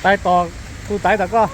Tais tos, kuv tais tos koj.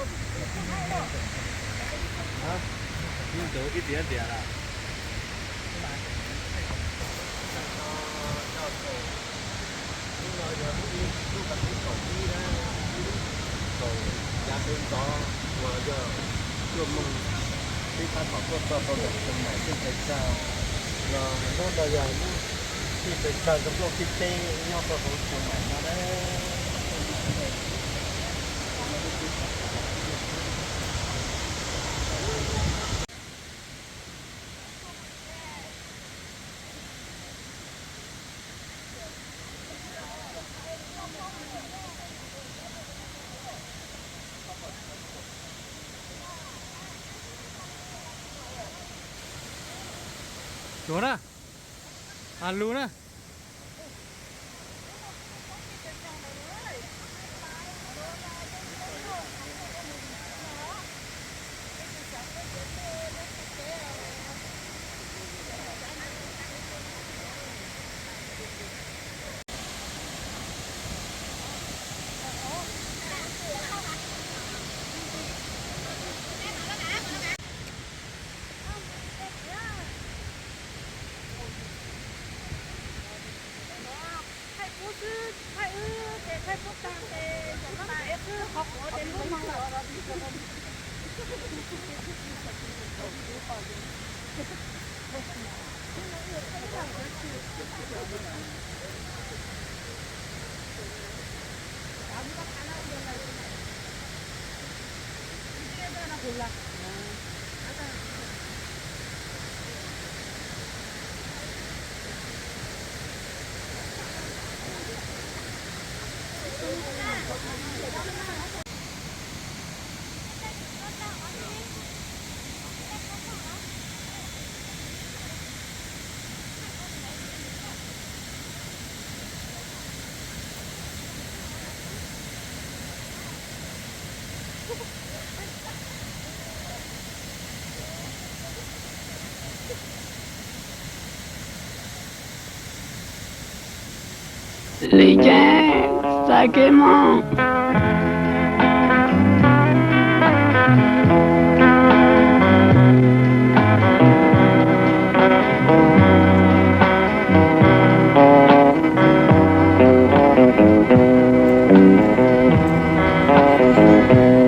Tuav na, lus na. Li ces xav kev mus.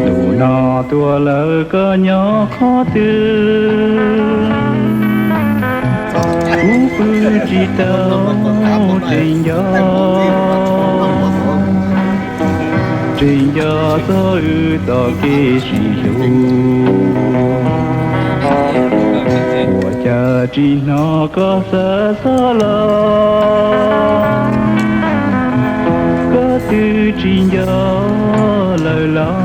Tus no tuaj lawm koj nyob qhov twg? Kuv pw tsis tau, tseem nco, tseem nco txog wb txoj kev sib hlub. Ua cas tsis hnov koj xav xob los, koj twb tsis nco lawm los?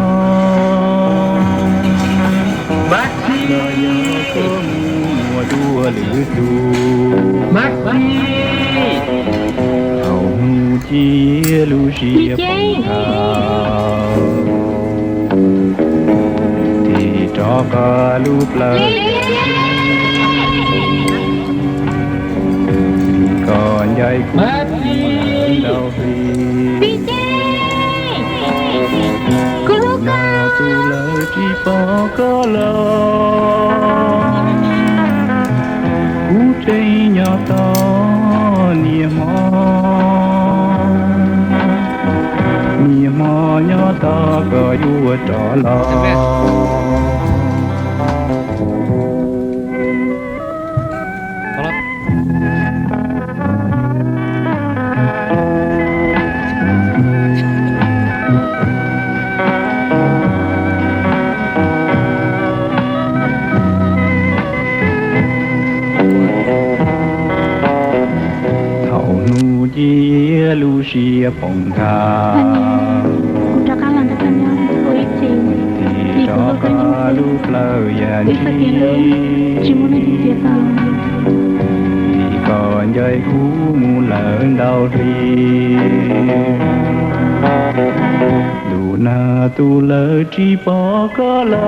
Mab Txhib, koj mus muaj dua lwm tus. Mab Txhib, thaum hnub ci lub siab poob nthav, tig rov qab lub plawv, koj ncaim kuv mus lawm ntau hli. Kuv hlub koj, tus lawv tsis pom koj los. Kuv tseem nyob tos niaj hmo, niaj hmo nyob tos koj yuav rov los. Thaum hnub ci lub siab poob nthav, tig rov qab lub plawv yam ntsis, vim koj ncaim kuv mus lawm ntau hli. Ntuj nag tus lawv tsis pom koj los.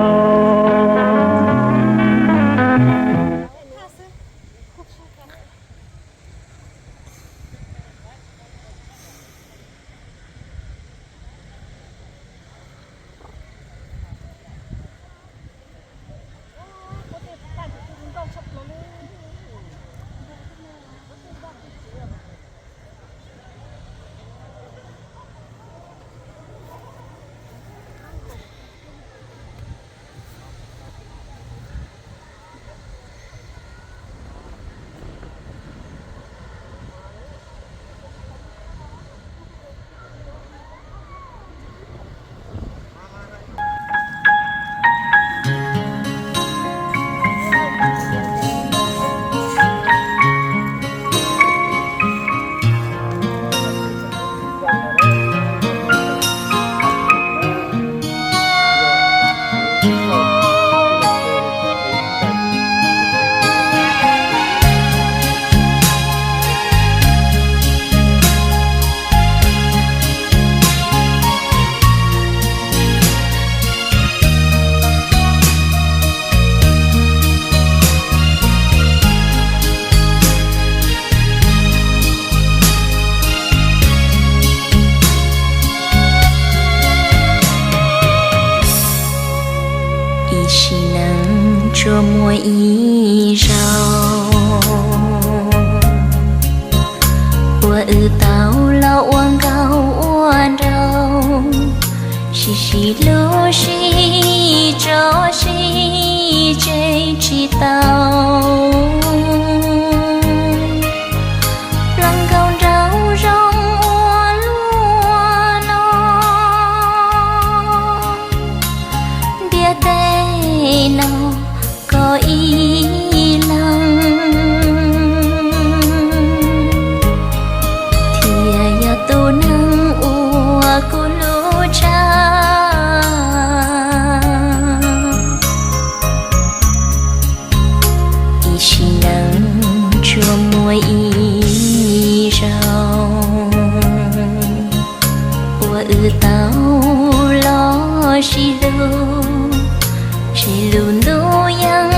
Muaj ib zaug uas wb tau los ua nkauj ua nraug, sib sib hlub sib tso sib tseg tsis tau. Plaub nkauj nraug zoo ua luaj no, ntiaj teb no koj ib leeg, thiaj yog tus neeg uas kuv hlub tshaj. Ib sim neej tsuas muaj ib zaug uas wb tau los sib hlub, seb lub ntuj yeej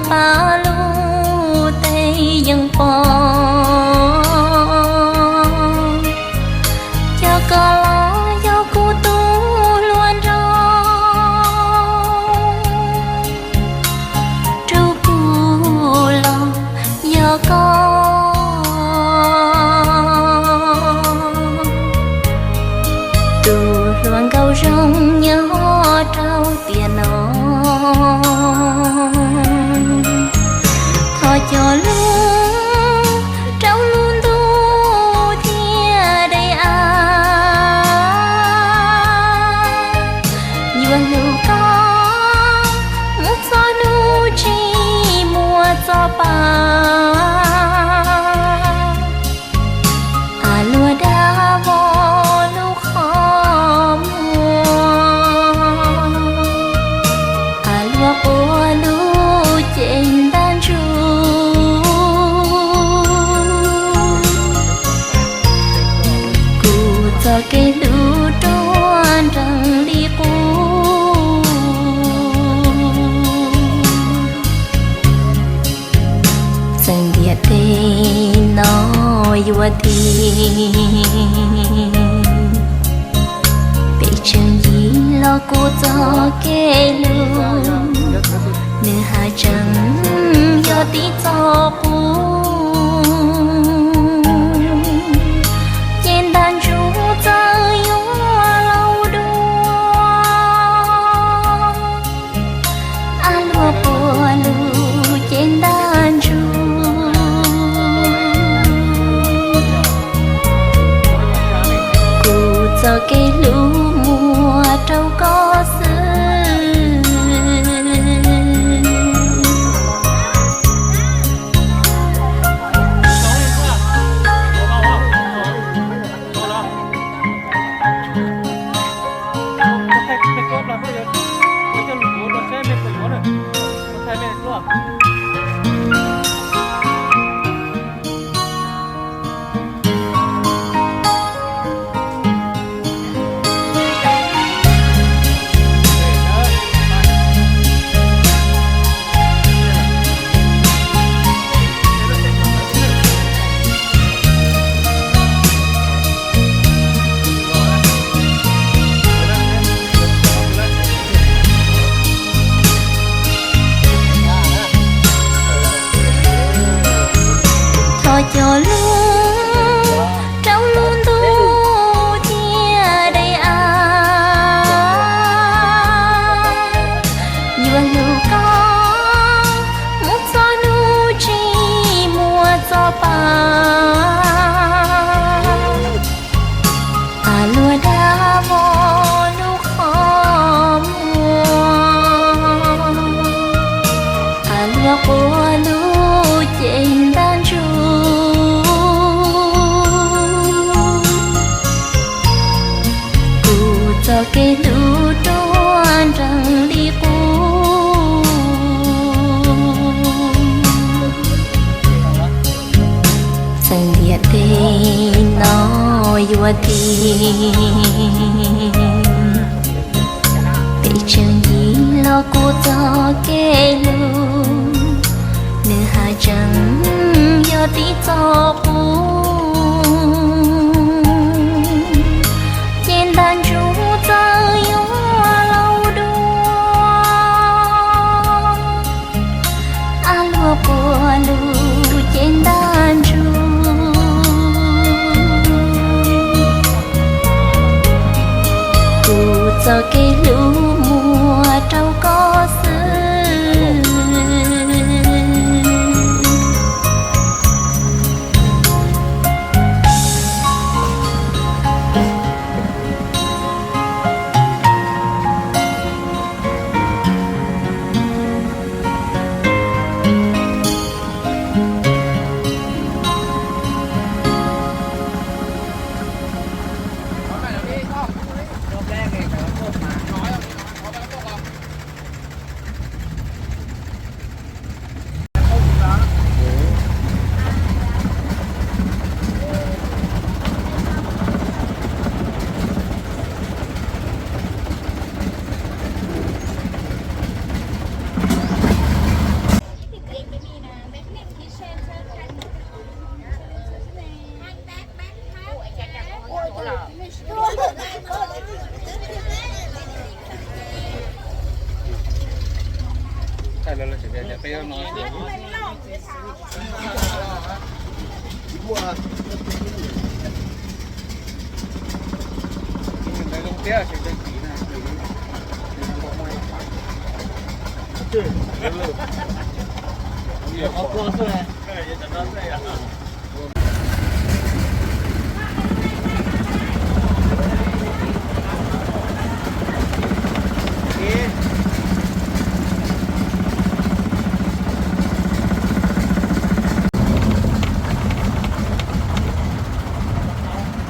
pab lub teb yeej pom. Yog koj los yog kuv tus hluas nraug, rub kuv los yog koj tus hluas nkauj zoo nyob rau tiam no. Thov cov hlub rau lub ntuj thiaj de av, yuav hlub koj mus txog hnub tsis muaj txoj pa. Av luaj dag vog lub qhov muag, av luaj quaj lub ceg ntaj ntsug. Kuv txoj kev hlub ruaj nrees li qub. Txawm ntiaj teb no yuav dim, peb tseem yig los kuv txoj kev hlub, nws haj tseem yog tib txoj qub. Ceg ntaj ntsug txawm yuav laus dua, av luaj quaj lub ceg ntaj ntsug. Kuv txoj kev hlub muaj rau koj xwb. Thov cov hlub rau lub ntuj thiaj de av, yuav hlub koj mus txog hnub tsis muaj txoj pa. Av luaj dag vog lub qhov muag, av luaj quaj lub ceg ntaj ntsug. Kuv txoj kev hlub ruaj nrees li qub. Txawm ntiaj teb no yuav dim, peb tseem yig los kuv txoj kev hlub, nws haj tseem yog tib txoj qub. Ceg ntaj ntsug txawm yuav laus dua, Txoj kev hlub muaj rau koj xwb.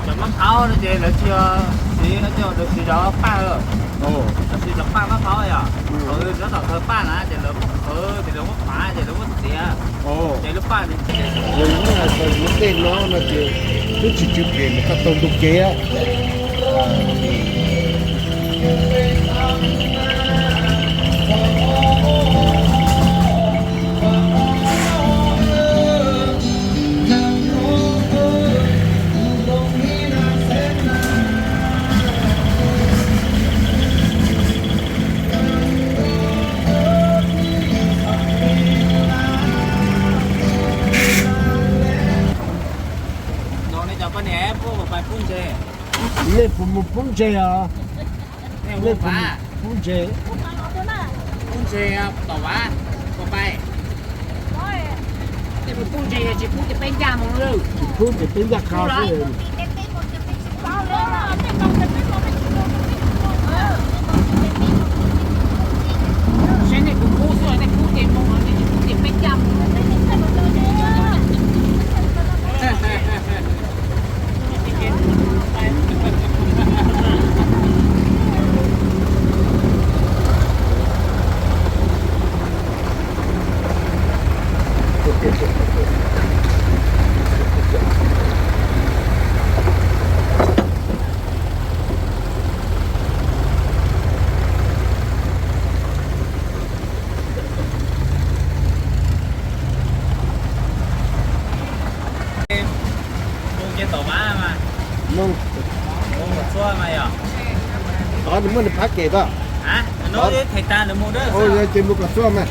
Cov mab phauj no ces lawv tsis yog siv, lawv tsis siv cov paj, lawv siv cov paj mab phauj yom. Nyob tom thawj paj na ces lawv muab qhwv ces lawv muab pav ces lawv muab txiav ces lub paj. Tej no no ces twb tsis tsw phem, nws koj tau ntu kev. Nej puas mus pub ntses os? Nej puas mus pub ntses? Pub ntses tom Vav, puas pais? Pub ntses tsis pub ces peb ncaj mus lawm. Tsis pub ces peb ncaj qha xwb. Saib nej kuv pub xwb, nej pub ces mus, nej tsis pub ces peb ncaj mus. Mus ces tom Vav mas. Mus kom txhua mas yog. Qhov nws muaj nws phab kem tau. Yog ces mus kom txhua mas.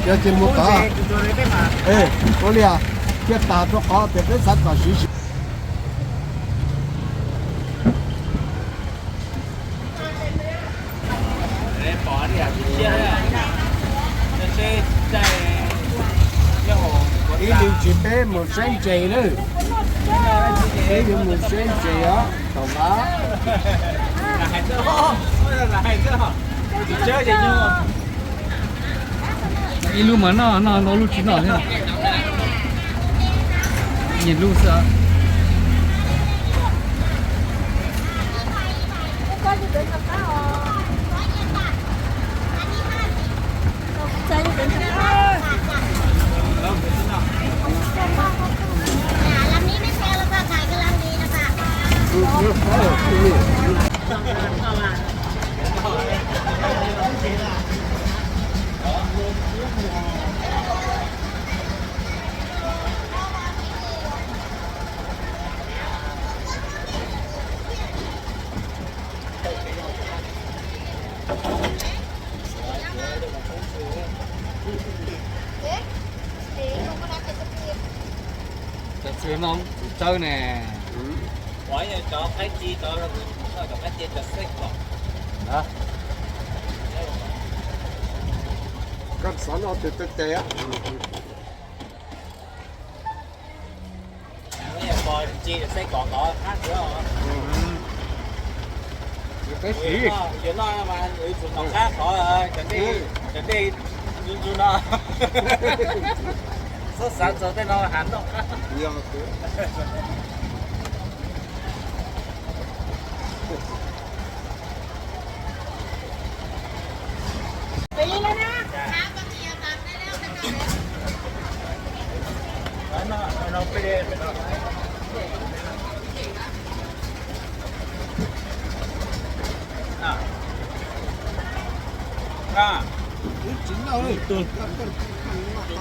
Yog ces mus tod. Ua li, thiaj tas rau qhov tias peb xav kom siv siv. Ib ntsis peb mus saib ntses nawb. Peb yuav mus saib ntses os, tom Vav. Ib lub mas noj, noj ntau lub tsis noj thiab. Nyias lub xwb. Cov txwv no txwv tsawb ne. Ua yog cov qaib ci cov Koj xav noj tes tes tes. Peb siv, yog noj mas yuav tsum noj qab qhov cov dej ntsuj ntsuj no. Xav xav txog tej no has noj qab.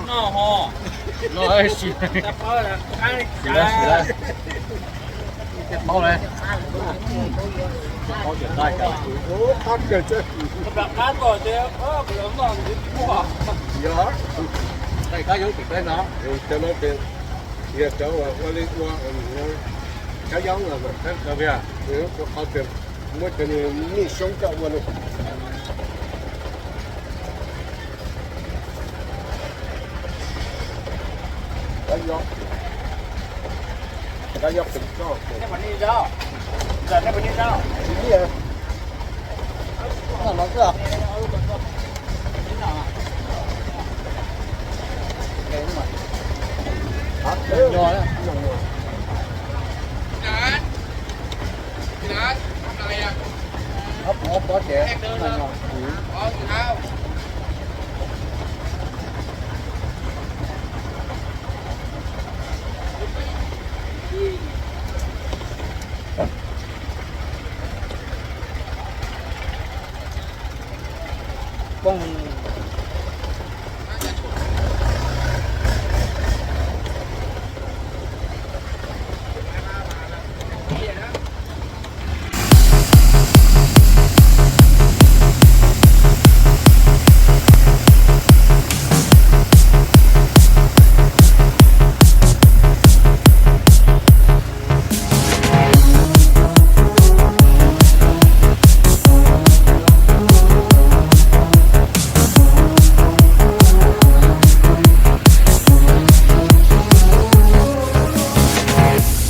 Noj ho. Noj, sim, sim lawm, sim lawm. Paub lawm. Paub tias nqaij kawg. Yog, nqaij kab yoob tim peb no, cov no ces yog cov ua li ua kab yoob los, rau qhov tias muab cov nej xyoob coj ua no. Kab yoob, kab yoob pes tsawg. Tsis liaj. Noj no xwb. Ob pov pob ces noj no.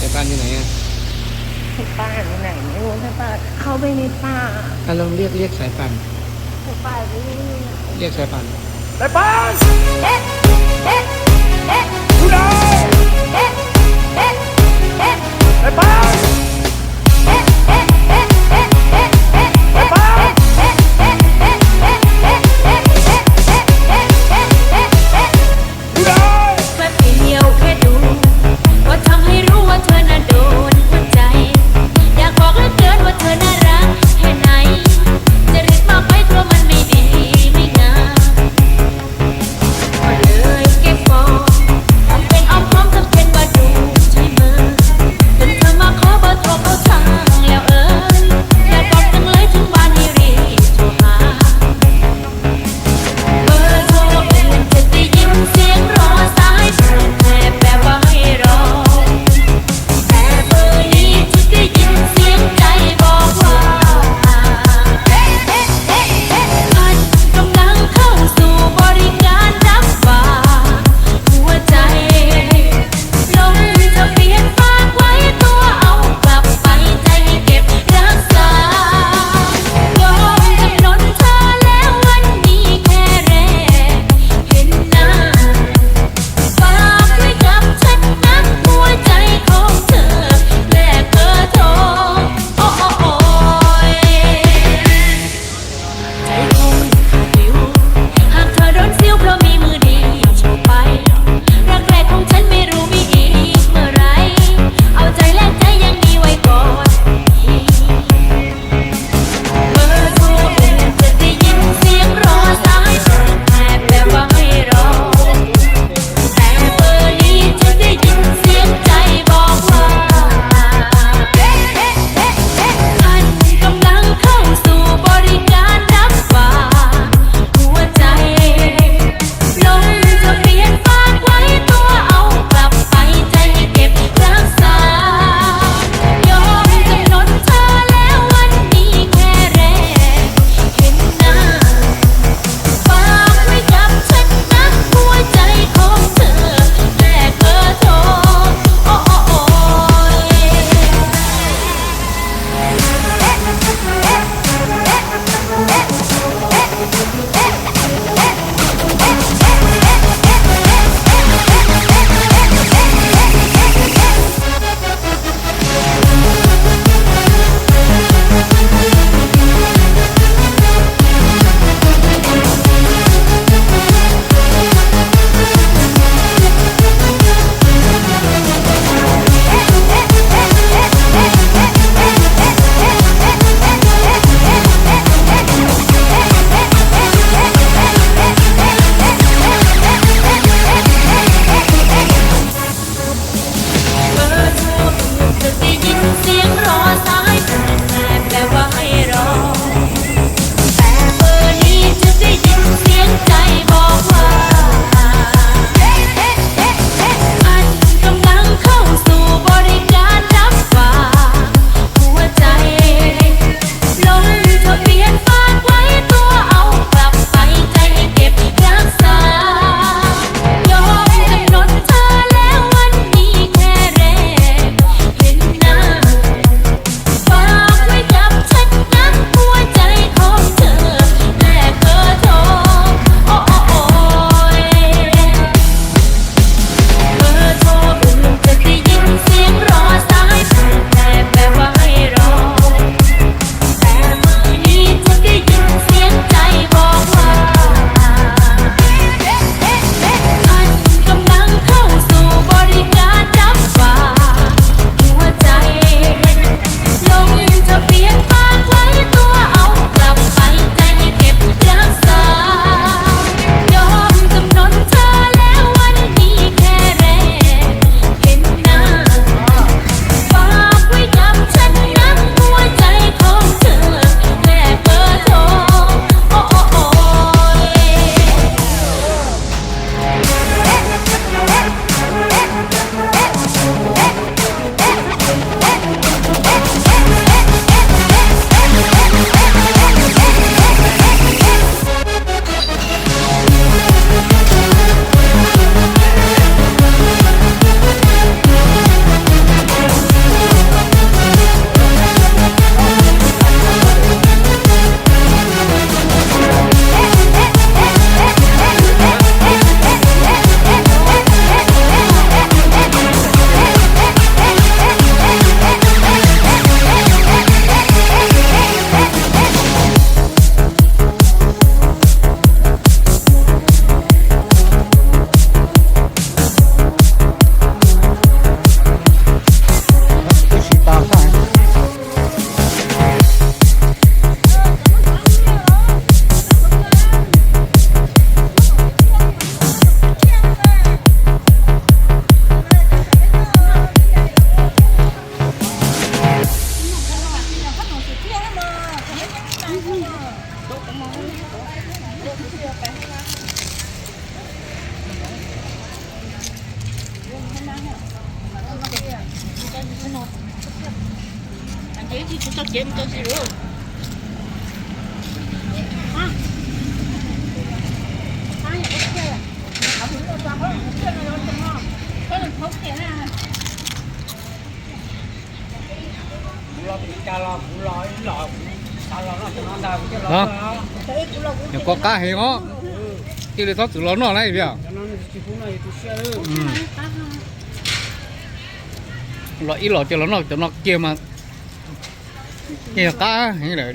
Em Phan như này nha. Em Phan như này, em muốn em Phan, không bên em Phan. Anh Long liếc liếc Sài Phan. Em Phan với liếc Sài Phan. Sài Phan! Sài Phan! Sài Phan! Fab phim nhiều khe đủ, ว่าทำให้รู้ว่าเธอน่ะโดนหัวใจ อยากบอกเหลือเกินว่าเธอน่ารักแค่ไหน จะรีบมากไปกลัวมันไม่ดีไม่งาม ก็เลยเก็บกด ทำเป็นอ้อมค้อม ทำเป็นว่าดูใช่ไหม Nyuam qhuav qab heev os, cia li txhob txwm los noj na tiag. Los ib los ces los noj cov no kiag mas, kiag qab heev lawm.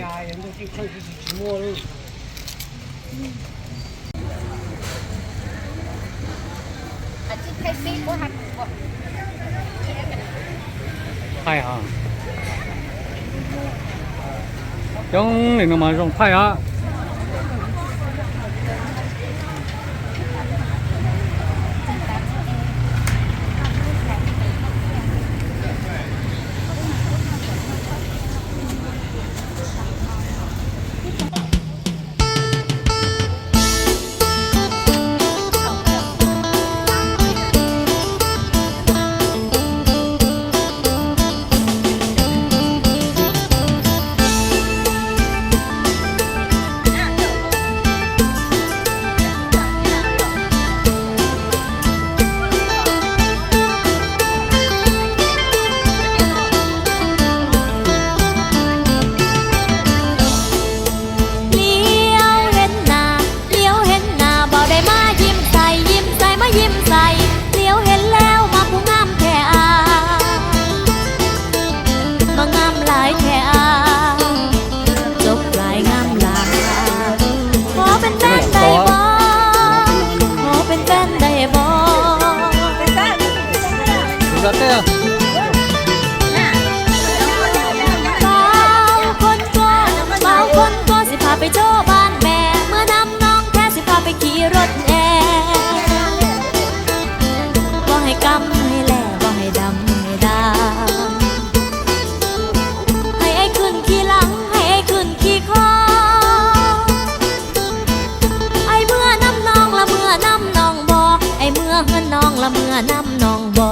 Thaij os. Coob li no mas zoo thaij os. Liab heev na, liab heev na, npaum dais mas yim xais, yim xais mas yim xais, liab heev lawm mas kuv ngam thiab, mas ngam lawm thiab, txaus lawm ngam lawm. Qhov peb npaj dais pom, qhov peb npaj dais pom. Bao khôn kos, bao khôn kos, xim pha peb cov pab me, muaj nam noog thiab xim pha peb khi rot e. Pom hais kam hais lem, pom hais dam hais dam, hais ais khwm khi lav, hais ais khwm khi kho. Ais muaj nam noog los muaj nam noog npo, ais muaj nam noog los muaj nam noog npo.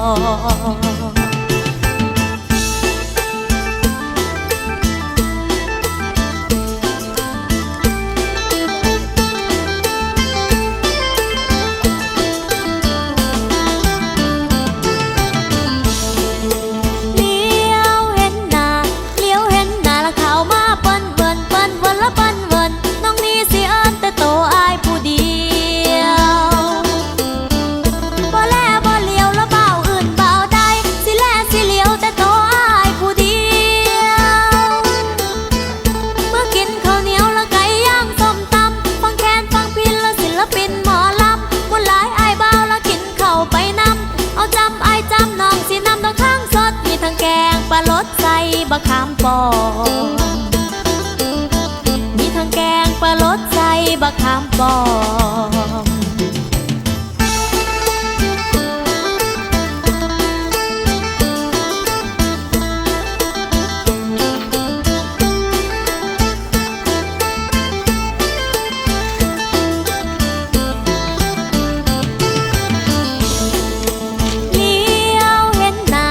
Liab heev na, liab heev na, los khau mas poob vwm, poob vwm los poob vwm, noog ni xim eeb tes tau ais puv diav. Pom lem pom liaus los npaum wm npaum dais, xim lem xim liaus tes tau ais puv diav. Muab kis khaus niav los kais yaam xom tam, faas khees faas phim los xim los pin mos lam, muaj lawv ais npau los kis khaus pais nam, au tsam ais tsam noog xim nam ntau khaab sot, mi thaaj keeg pab lub xais npam khaam pom, mi thaaj keeg pab lub xais npam khaam pom. Liab heev na,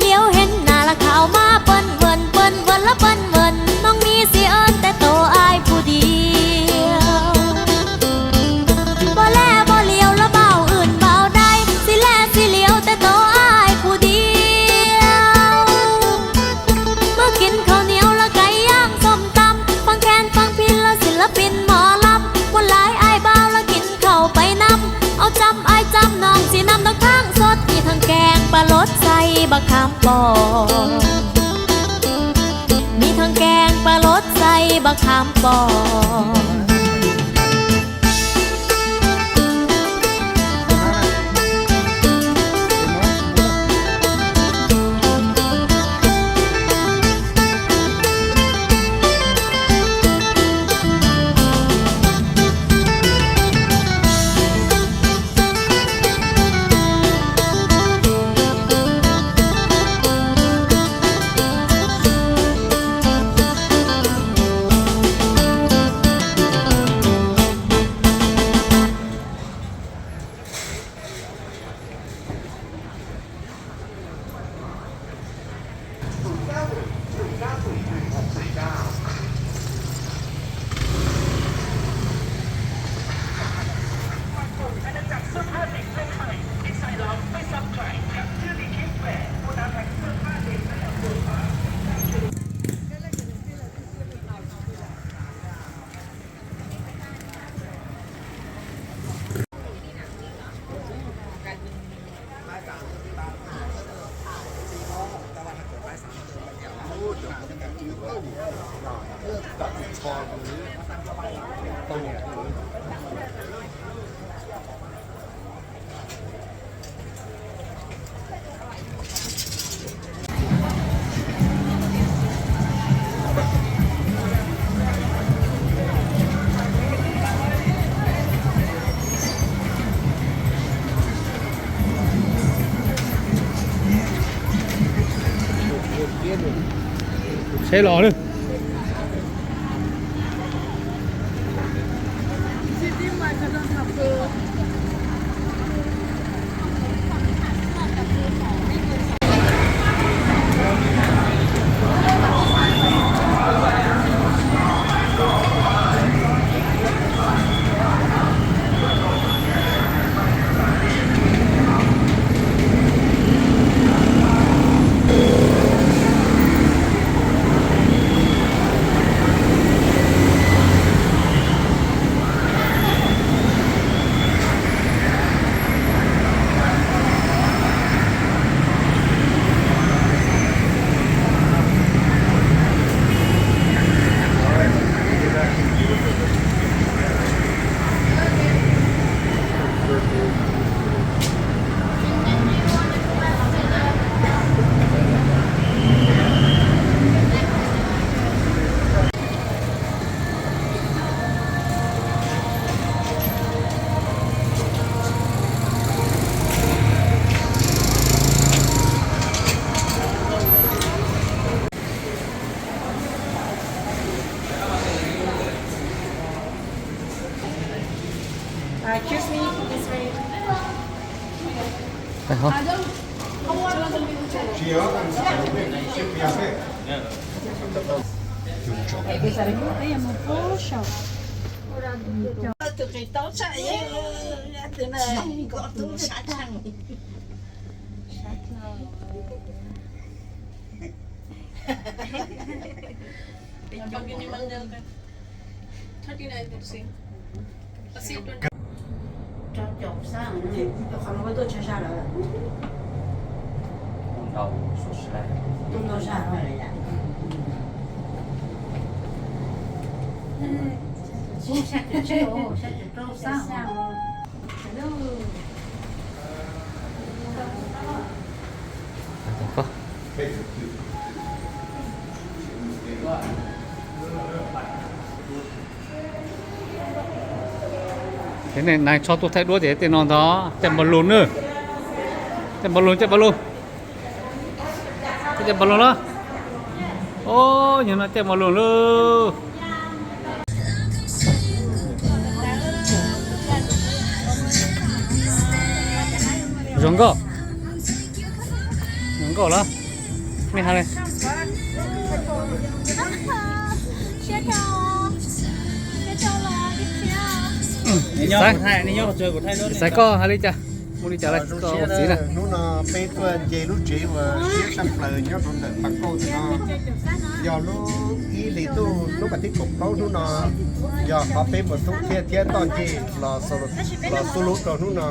liab heev na, los khau mas poob vwm, poob vwm los poob vwm, noog ni xim eeb tes tau ais puv diav. Pom lem pom liaus los npaum wm npaum dais, xim lem xim liaus tes tau ais puv diav. Muab kis khaus niav los kais yaam xom tam, faas khees faas phim los xim los pin mos lam, muaj lawv ais npau los kis khaus pais nam, au tsam ais tsam noog xim nam ntau khaab sot, mi thaaj keeg pab lub xais npam khaam pom, mi thaaj keeg pab lub xais npam khaam pom. Tsheb los lawm. Nais tso tuaj thaij duab ces tej no ntag, caij npau lug na. Caij npau lug, caij npau lug. Caij npau lug los. Os, yog no caij npau lug lauj. Zoo nkauj. Zoo nkauj los. Nej hais li. Xaiv, xaiv koj hais li cas, mus li cas lawm koj ua txiv na. Hnub no peb tuaj nce lub tsev uas siab tshaj plaws nyob rau ntawm Paj Kauj no, yog lub ib hlis ntuj hnub vas thib kaum plaub hnub no, yog qhov peb mus thoob thiab thiab toj ncej los xu lub rau hnub no.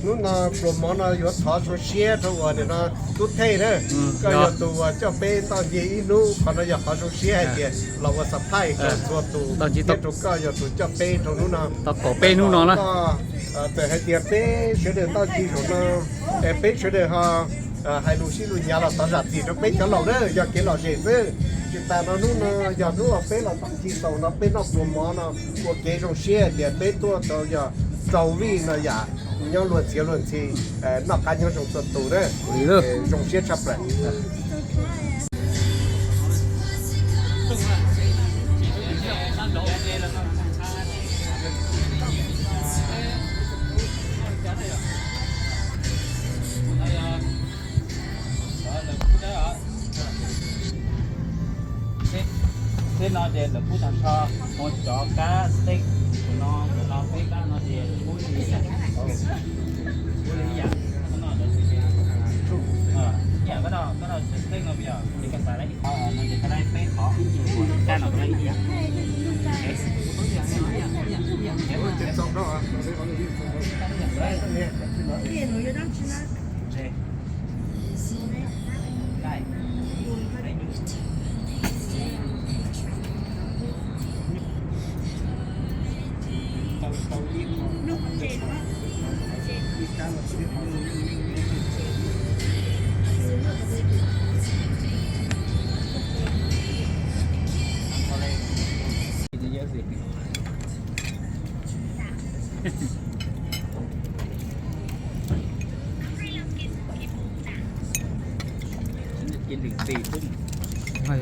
Hnub no pluas mov no yuav thov zoo siab rau uas nim no Tub Thej na, koj yog tus uas coj peb toj ncej ib hnub, qhov no yog qhov zoo siab hais tias los ua surprise rau txhua tus thiab rau koj yog tus coj peb rau hnub no. Tau kaum peb hnub no na. Txawm hais tias peb sawv daws toj ncej zaum no, peb sawv daws ho hais lus sib lus hnyav los thov zam txim rau peb cov laus na, yog kev lom zem xwb. Tsis tas no hnub no yog hnub uas peb los toj ncej tau no peb noj pluas mov no ua kev zoo siab hais tias peb tuaj tau yog rau vij no yam nyob luag ntxhi luag ntxhi, noj qab nyob zoo txhua tus na. Zoo siab tshaj plaws. Teb no ces lawv pub tag nrho, ua cov kab steak, tus no, tus no peb kab no ces pub li ib yam, pub li ib yam. Ib yam koj no, koj no steak no yog li koj xav lawm ib qho no ces koj lawm peb qho, kab no koj lawm ib yam.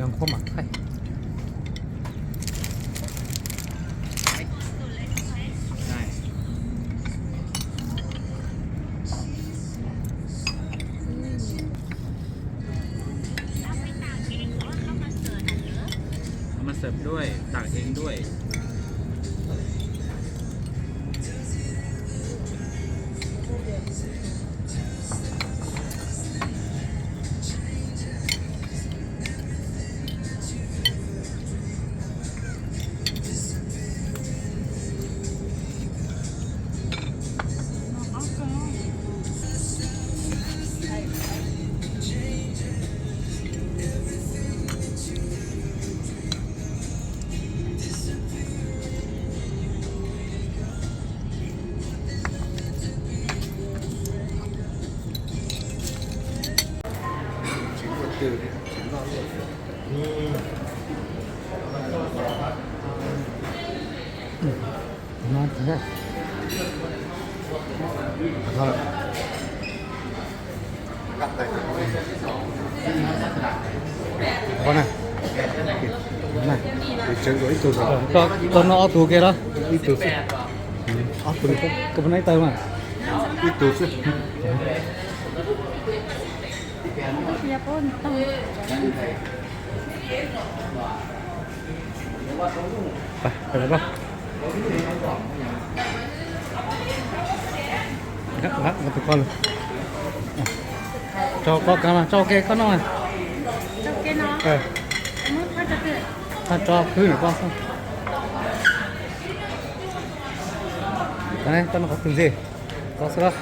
Nqhuab mas thaij. Mustard ด้วย ตักเองด้วย Qhov no, koj noj ob tug ke los? Ib tug xwb. Koj puas noj ib tawg mas? Ib tug xwb. Tso koj, tso ke koj noj. Tso khwb ntawm koj. Koj noj qhov twg ntxiv, koj xwb los?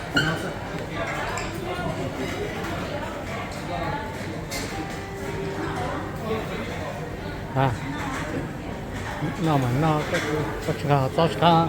Noj mas noj, koj tsis nqa txob tsis qab.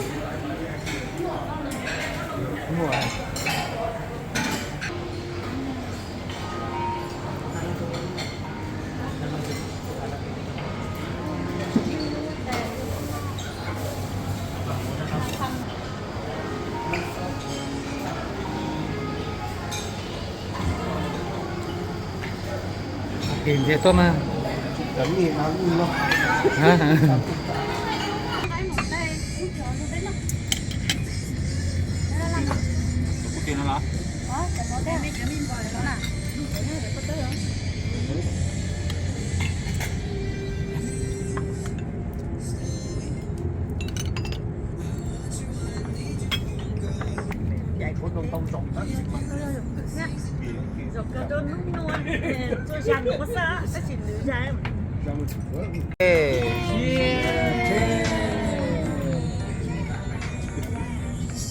Kis ntxias tuaj mas.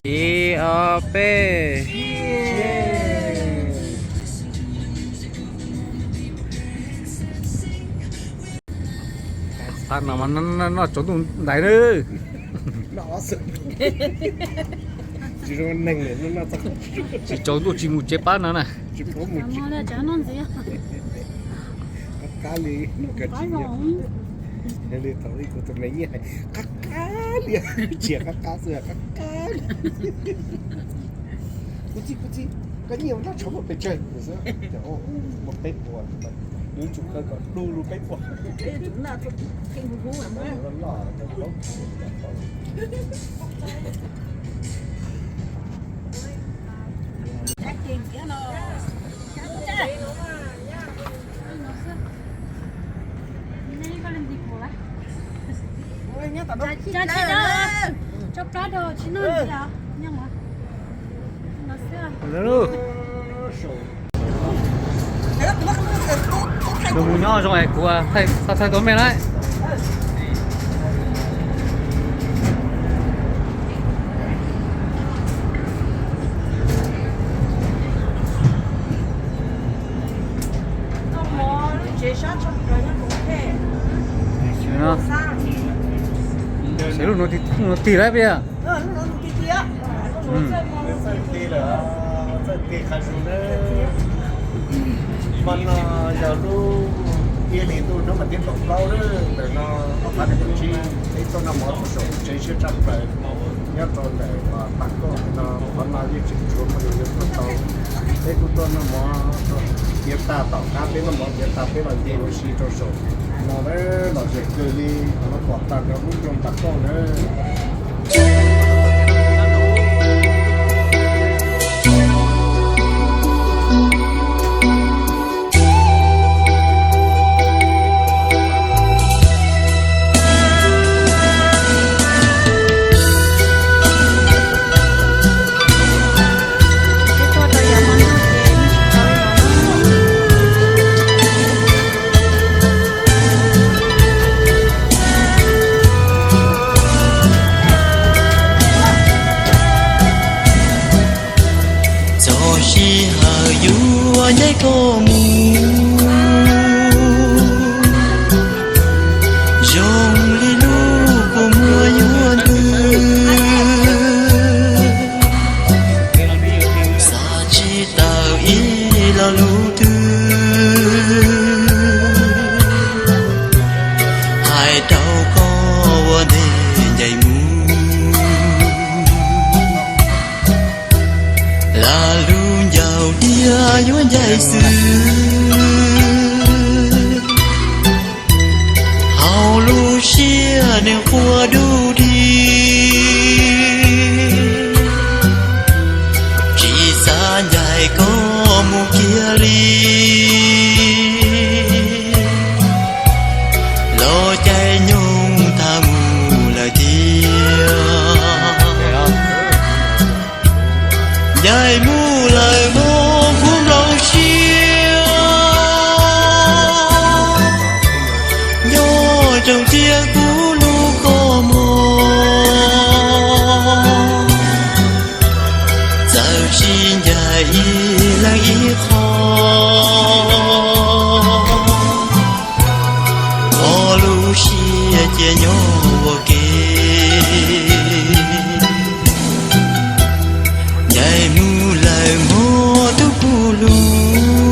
Ib, ob, peb. Qab no mas noj tsaus ntuj ntais na. Tsis tsaus ntuj tsis mus tsev pab no na. Qab qab li, li thaum ib kuv tus me nyiaj hais qab qab li, tsis qab qab xwb, qab qab li. Kuv txiv, kuv txiv, koj nyiaj ua noj tshauv muaj pes tsawg? Kuv xav tias muaj peb puas, yuav tsum kaw kom du lug peb puas. Tus mus nyob zoo es kuv thaij tau me na. Saib lub no tig lawm peb. Kev qha zoo na, hmo no yog lub ib hlis ntuj hnub mas thib kaum plaub lawm, ntawm no ob phav nees nkaum tsib, peb tuaj noj mov rau saum tsev siab tshaj plaws nyob rau ntawm Pam Kauj no, qhov no yeej tseem tshuav phooj ywg yuav tuaj tau. Peb kuj tuaj noj mov tiav tag, tom qab peb noj mov tiav tag peb los nce ua si rau saum no, lom zem kawg li, qhov no pom tag nrho lub nroog Pam Kauj na. Txog sij hawm yuav ncaim koj mus, zoo li lub kua muag yuav ntws, xav tsis tawm ib lo lus twg hais rau koj ua ntej ncaim mus. Lam lub ncauj diav yuav ncaim xwb, hauv lub siab nws quaj dub dig, tsis xav ncaim koj mus kiag li. Los caij nyoog tag mus lawm tiag. Ncaim mus lawm mog kuv nplooj siab, nyob tsoom tiag kuv lub kos mog. Txawm tsis ncaim ib leeg ib qho, ua lub siab cia nyob ua ke. Ncaim mus lawm mog tub pug lug,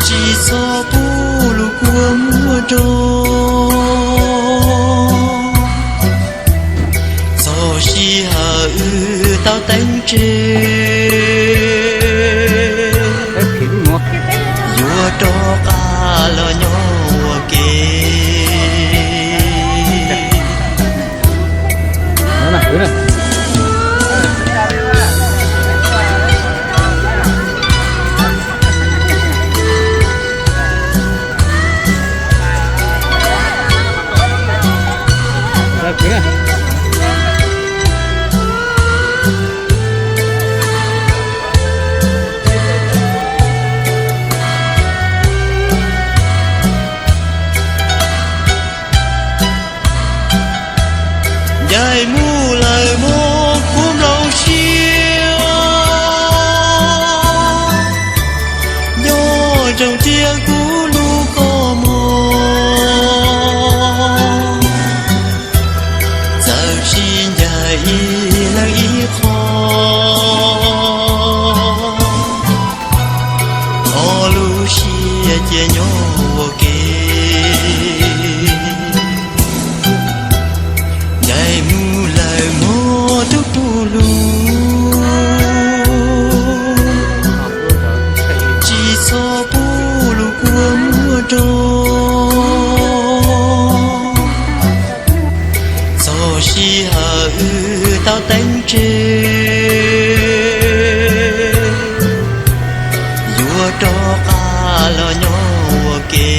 tsis txhob pub lub kua muag rau. Txog sij hawm wb tau teev tseg, yuav rov qab los nyob ua ke. Ncaim mus lawm mog kuv nplooj siab, nyob tsoom tiag kuv lub kos mog. Txawm tsis ncaim ib leeg ib qho, ua lub siab cia nyob ua ke. Ncaim mus lawm mog tub pug lug, tsis txhob pub lub kua muag rau. Txog sij hawm wb tau teev tseg, yuav rov qab los nyob ua ke.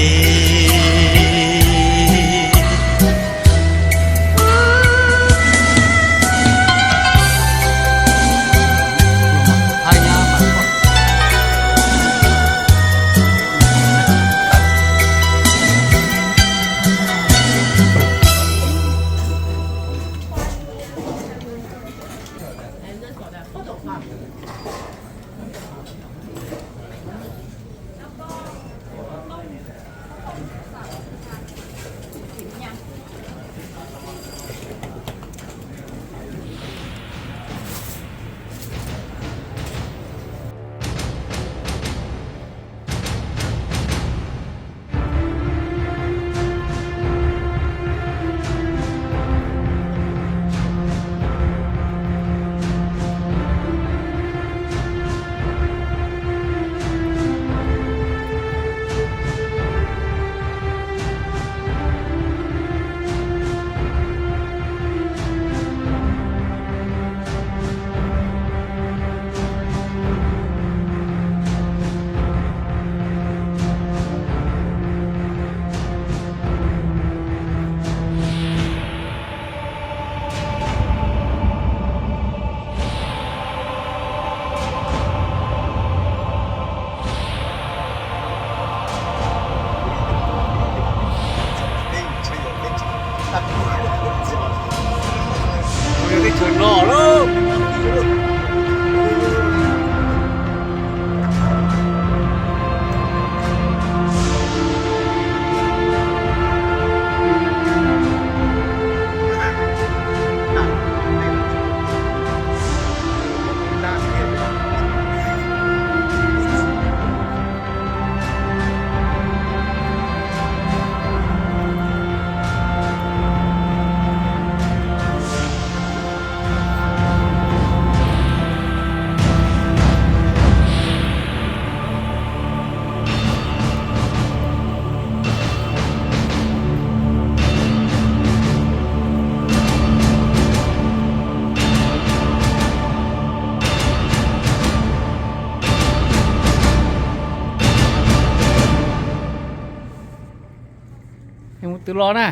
Mus twg los na?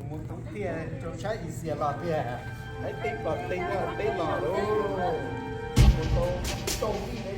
Mus tau tiag, rau sab Asia los tiag. Hais teb los teb, teb los lauj. Mus tau, tau li